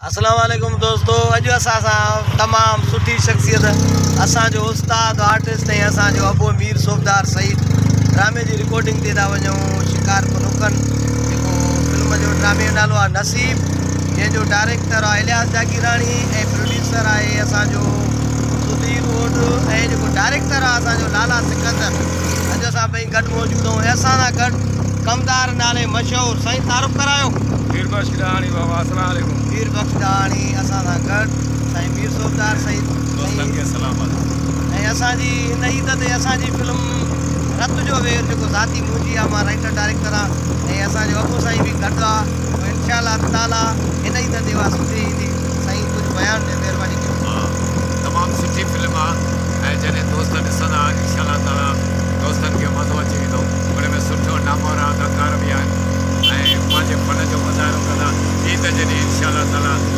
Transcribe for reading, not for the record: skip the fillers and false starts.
اسلام عليڪم دوستو اڄ اسان سان تمام سٺي شخصيت اسان جو استاد آرٽسٽ ۽ اسان جو ابو مير صوبدار سعيد ڊرامي جي رڪارڊنگ تي ٿا وڃون شڪارپور رڪن جيڪو فلم جو ڊرامي جو نالو آهي نصيب جنهن جو ڊائريڪٽر آهي الياس جاگيراڻي ۽ پروڊيوسر آهي اسان جو سڌير اوڍ ۽ جيڪو ڊائريڪٽر آهي اسان جو لالا سڪندر اڄ اسان ٻئي گڏ موجود آهيون ۽ اسان سان گڏ ڪمدار نالي مشهور سائين تعارف ڪرايو. مير بخش ڏاهاڻي بابا اسلام عليڪم. مير بخش ڏاهاڻي اسان سان گڏ سائين مير صوبدار سعيد دوستن کي سلام عرض. ۽ اسان جي هن عيد تي اسان جي فلم رت جو وير جيڪو ذاتي منهنجي آ مان رائيٽر ڊائريڪٽر آ ۽ اسان جو ابو سائين به گڏ آ انشاء الله تعالي هن عيد تي اها سٺي ايندي سائين ڪجهه بيان ڏيو مهرباني ڪيو. ها تمام سٺي فلم آ ۽ جڏهن دوست ڏسندا انشاء الله تعالي دوستن کي مزو اچي ويندو ان ۾ سٺو نامور اداڪار به آهن ۽ پنهنجي فن جو مظاهرو ڪندا عيد جي ڏينهن انشاء الله تعالي.